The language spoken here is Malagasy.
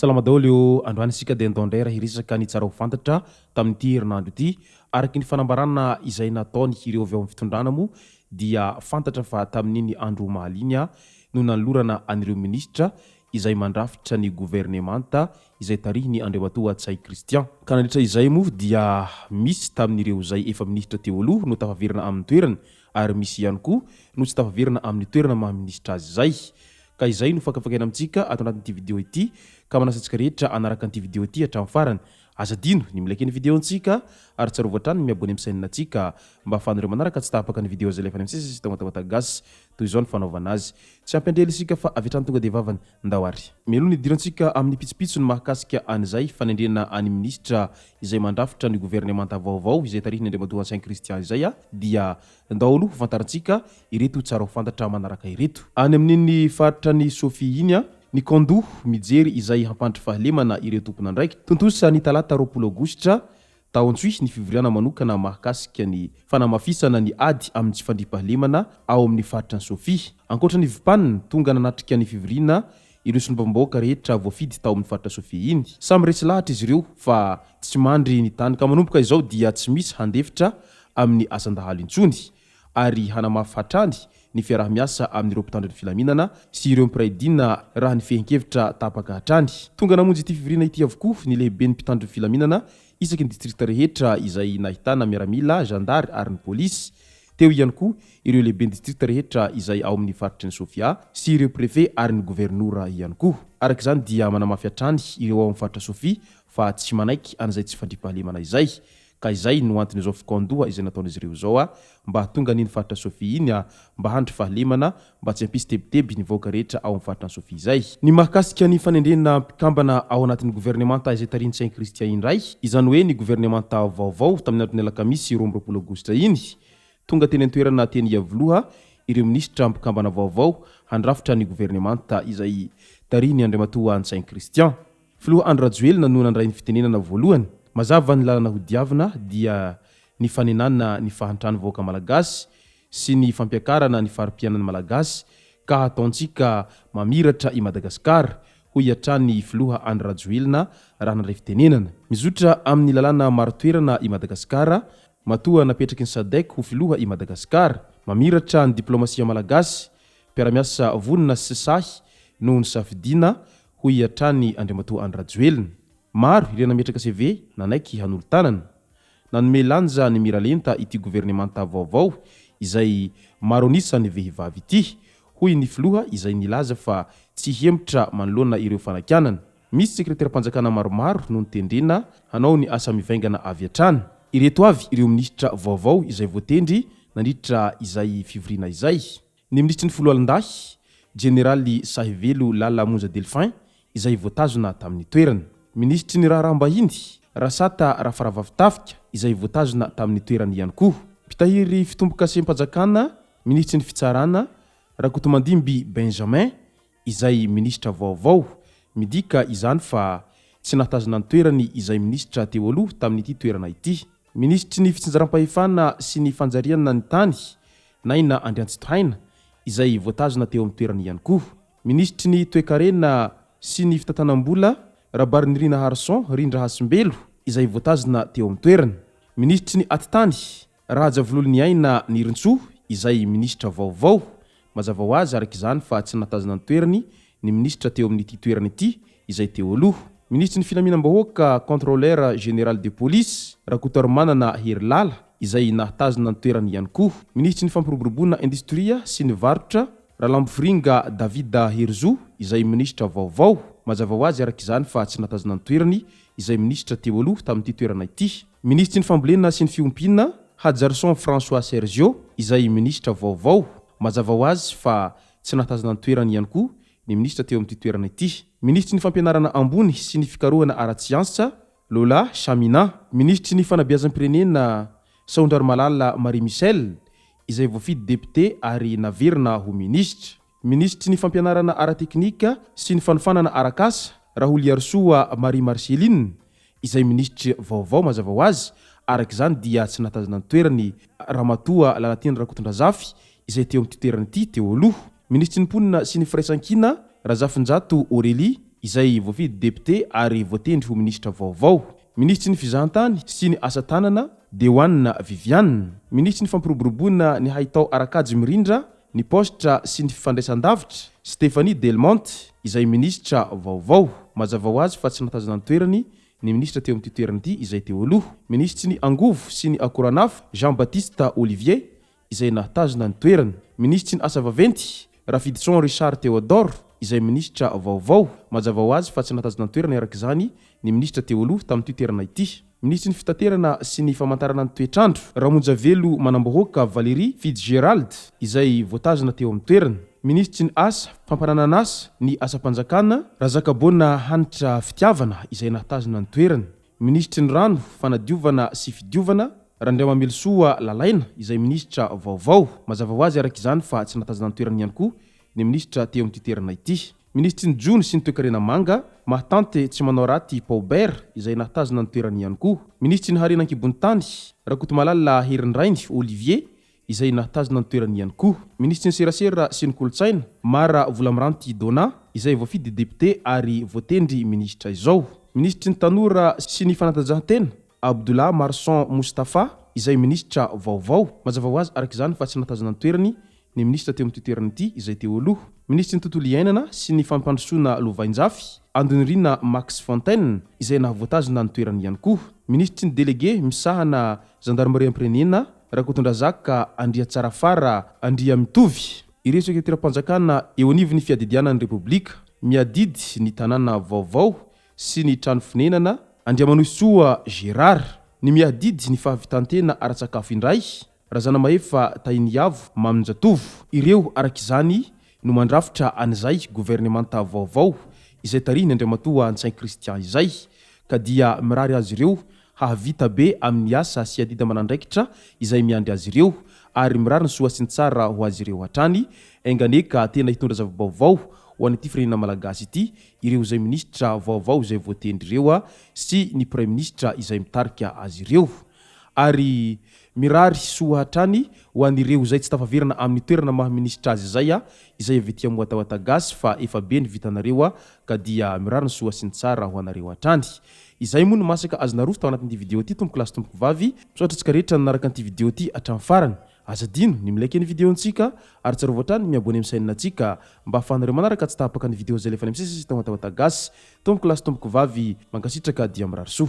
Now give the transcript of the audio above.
Salama daholo ô! Androany isika dia andao indray raha hiresaka ny tsara ho fantatra tamin'ity herinandro ity. Araka ny fanambarana izay nataony ireo avy ao amin'ny fitondrana moa dia fantatra fa tamin'iny andro omaly iny no nanolorana an'ireo minisitra izay mandrafitra ny governemanta izay tarihiny Andriamatoa Ntsay Christian. Ka nandritra izay moa dia misy tamin'ireo izay efa minisitra teo aloha no tafaverina amin'ny toerany ary misy ihany koa no tsy tafaverina amin'ny toerana maha minisitra azy izay. Ka izay no fakafakaina amintsika ato anatin'ity video ity ka manasa antsika rehetra hanaraka an'ity video ity hatramin'ny farany. Aza adino ny mi-like ny video-ntsika ary tsarovy hatrany ny mi-abonner amin'ny chaîne-ntsika mba ahafahanareo manaraka tsy tapaka ny video izay alefa any amin'ny sisa sy Tamatawata Gasy. Toy izao ny fanaovana azy. Tsy ampy andrely isika fa avy hatrany tonga dia vavany. Ndao ary. Mialoha ny hidirantsika amin'ny pitsopitsony mahakasika an'izay fanendrena an'ny minisitra izay mandrafitra ny governemanta vaovao izay tarihin'i Andriamatoa Hasain Christian izay dia ndao aloha ho fantarintsika ireto tsara ho fantatra manaraka ireto. Any amin'iny faritra any Sofia iny ny Kondo mijery izay hampandry fahalemana ireo tompon'andraikitra. Tontosa ny talata 20 aogositra Tao Antsohihy ny fivoriana manokana mahakasika ny fanamafisana ny ady amin'ny tsy fandriampahalemana ao amin'ny faritra an'i Sofia. Ankoatra ny Vpan, tonga nanatrika ny fivoriana ireo solombavambahoaka rehetra voafidy tao amin'ny faritra Sofia iny. Samy resy lahatra izy ireo fa tsy mandry ny tany ka manomboka izao dia tsy misy handefitra amin'ny asan-dahalo intsony ary hanamafy hatrany ny fiaraha-miasa amin'ireo mpitandro ny filaminana sy ireo mpiray dina raha ny fehin-kevitra tapaka hatrany. Tonga namonjy ity fivoriana ity avokoa ny lehiben'ny mpitandro ny filaminana isaky ny distrikta rehetra izay nahitana miaramila, zandary ary ny polisy. Teo ihany koa ireo lehiben'ny distrikta rehetra izay ao amin'ny faritry ny Sofia sy ireo prefe ary ny governora ihany koa. Araka izany dia manamafy hatrany ireo ao amin'ny faritra Sofia fa tsy manaiky an'izay tsy fandriampahalemana izay Ka izay no anton'izao fikaondoha izay nataon'izy ireo izao a, mba hahatonga an'iny faritra Sofia iny a, mba handry fahalemana, mba tsy hampisy tebiteby ny vahoaka rehetra ao amin'ny faritra an'i Sofia izay. Ny mahakasika ny fanendrena mpikambana ao anatin'ny governemanta izay tarihin'i Ntsay Christian indray, izany hoe ny governemanta vaovao tamin'ny andron'ny alakamisy 22 aogositra iny, tonga teny an-toerana teny Iavoloha ireo minisitra mpikambana vaovao handrafitra ny governemanta izay tarihin'i Andriamatoa Ntsay Christian. Filoha Andry Rajoelina no nandray ny fitenenana voalohany. Mazava ny lalana hodiavina dia ny fanenana ny fahantran'ny vahoaka malagasy sy ny fampiakarana ny fari-piainan'ny malagasy ka hataontsika mamiratra i Madagasikara, hoy hatrany Filoha Andry Rajoelina raha nandray fitenenana. Mizotra amin'ny lalàna marin-toerana i Madagasikara, matoa napetraky ny Sadec ho filoha i Madagasikara. Mamiratra ny diplaomasia malagasy, mpiara-miasa vonona sy sahy no nosafidiana hoy hatrany Andriamatoa Andry Rajoelina. Maro ireo nametraka CV nanaiky hanolo-tanana. Nanome lanja ny miralenta ity governemanta vaovao izay maro an'isa ny vehivavy ity, hoy ny filoha izay nilaza fa tsy hihemotra manoloana ireo fanakianana. Misy sekreteram-panjakana maromaro no notendrena hanao ny asa mivaingana avy hatrany. Ireto avy ireo minisitra vaovao izay voatendry nandritra izay fivoriana izay. Ny minisitry ny Foloalindahy, Jeneraly Sahivelo Lala Monja Delphin, izay voatazona tamin'ny toerany. Minisitry ny Raharaham-bahiny, Rasata Rafaravavitafika, izay voatazona tamin'ny toerany ihany koa. Mpitahiry fitombokasem-panjakana, Minisitry ny Fitsarana, Rakotomandimby Benjamin, izay minisitra vaovao. Midika izany fa tsy nahatazona ny toerany izay minisitra teo aloha tamin'ity toerana ity. Minisitry ny Fitsinjaram-pahefana sy ny Fanjariana ny tany, Naina Andriantsitohaina, izay voatazona teo amin'ny toerany ihany koa. Minisitry ny Toekarena sy ny Fitantanam-bola, Rabarinirina Harison Rindra Hasimbelo, izay voatazona teo amin'ny toerany. Minisitry ny Atitany, Rahajavololoniaina Nirintsoa, izay minisitra vaovao. Mazava ho azy araka izany fa tsy nahatazona ny toerany ny minisitra teo amin'ity toerana ity izay teo aloha. Minisitry ny Filaminam-bahoaka, Contrôleur Général de Police, Rakotoarimanana Herilala, izay nahatazona ny toerany ihany koa. Minisitry ny Fampiroboroboana Indostria sy ny Varotra, Ralambofiringa David Herizo, izay minisitra vaovao. Mazava ho azy araka izany fa tsy nahatazona ny toerany izay minisitra teo aloha tamin'ity toerana ity. Minisitry ny Fambolena sy ny Fiompiana, Hajarison François Sergio, izay minisitra vaovao. Mazava ho azy fa tsy nahatazona ny toerany ihany koa ny minisitra teo amin'ity toerana ity. Minisitry ny Fampianarana ambony sy ny fikarohana ara-tsiansa, Lola Chamina. Minisitry ny Fanabeazam-pirenena, Sahondrarimalala Marie Michelle, izay voafidy depiote ary naverina ho minisitra. Minisitry ny Fampianarana ara-teknika sy ny fanofanana arak'asa, Raholiarisoa Marie Marcelline, izay minisitry vaovao mazava ho azy, araka izany dia tsy nahatazana ny toerany Ramatoa Lalatiana Rakotondrazafy izay teo amin'ity toerana ity teo aloha. Minisitry ny Mponina sy ny Firaisankina, Razafinjato Aurélie, izay voafidy depiote ary voatendry ho minisitra vaovao. Minisitry ny Fizahantany sy ny Asa tanana, Dewana Viviane. Minisitry ny Fampiroboroboana ny haitao ara-kajy mirindra, ny paositra sy ny fifandraisan-davitra, Stéphanie Delmonte, izay minisitra vaovao. Mazava ho azy fa tsy nahatazana ny toerany ny minisitra teo amin'ity toerana ity izay teo aloha. Minisitry ny Angovo sy ny Akoranafo, Jean Baptiste Olivier, izay nahatazona ny toerany. Minisitry ny Asa vaventy, Rafidison Richard Théodore, izay minisitra vaovao. Mazava ho azy fa tsy nahatazona ny toerany araka izany ny minisitra teo aloha tamin'ity toerana ity. Minisitry ny Fitaterana sy ny Famantarana ny Toetr'andro, Ramonjavelo Manambahoaka Valérie Fitzgerald, izay voatazona teo amin'ny toerany. Minisitry ny Asa, Fampananan'asa, ny Asam-panjakana, Razakaboana Hanitra Fitiavana, izay nahatazona ny toerany. Minisitry ny Rano, Fanadiovana sy Fidiovana, Randriamamelisoa Lalaina, izay minisitra vaovao. Mazava ho azy araka izany fa tsy nahatazona ny toerany ihany koa ny minisitra teo amin'ity toerana ity. Minisitry ny Jono sy ny Toekarena Manga, Mahatante tsy manao raty Paubert, izay nahatazona ny toerany ihany koa. Minisitry ny Harena an-kibon'ny tany, Rakotomalala Herindrainy Olivier, izay nahatazona ny toerany ihany koa. Minisitry ny Serasera sy ny Kolontsaina, Mara Volamiranty Donna, izay voafidy depiote ary voatendry minisitra izao. Minisitry ny Tanora sy ny Fanatanjahantena, Abdullah Marson Moustapha, izay minisitra vaovao. Mazava ho azy araka izany fa tsy nahatazona ny toerany ny minisitra teo amin'ity toerana ity izay teo aloha. Minisitry ny Tontolo iainana sy ny Fampandrosoana Lovainjafy, Andonirina Max Fontaine, izay nahavoatazona ny toerany ihany koa. Minisitry ny Delege misahana Zandarimariam-pirenena, Rakotondrazaka Andriatsarafara Andriamitovy. Ireo sekreteram-panjakana eo anivon'ny Fiadidiana ny Repoblika, miadidy ny tanàna vaovao sy ny trano fonenana, Andriamanohisoa Gérard. Ny miadidy ny fahavitan-tena ara-tsakafo indray, Razanamahefa Tahiniavo Maminjatovo. Ireo, araka izany, no mandrafitra an'izay governemanta vaovao izay tarihin'i Andriamatoa Ntsay Christian izay, ka dia mirary azy ireo hahavita be amin'ny asa sy adidy aman'andraikitra izay miandry azy ireo ary mirary ny soa sy ny tsara ho azy ireo hatrany, enga anie ka tena hitondra zava-baovao ho an'ity firenena malagasy ity ireo izay minisitra vaovao izay voatendry ireo sy ny praiminisitra izay mitarika azy ireo. Ary mirary soa hatrany ho an'ireo izay tsy tafaverina amin'ny toerana maha minisitra azy izay a, izay avy ety Amoatawata Gasy fa efa be ny vitanareo a, ka dia mirary ny soa sy ny tsara ho anareo hatrany. Izay moa no masaka azo naroso tao anatin'ity video ity tompoko lahy sy tompoko vavy, misaotra antsika rehetra nanaraka an'ity video ity hatramin'ny farany. Aza adino ny mi-like ny video-ntsika ary tsarovy hatrany ny mi-abonner amin'ny chaîne-ntsika mba ahafahanareo manaraka tsy tapaka ny video izay alefanay misesy eto Amoatawata Gasy. Tompoko lahy sy tompoko vavy, mankasitraka dia mirary soa.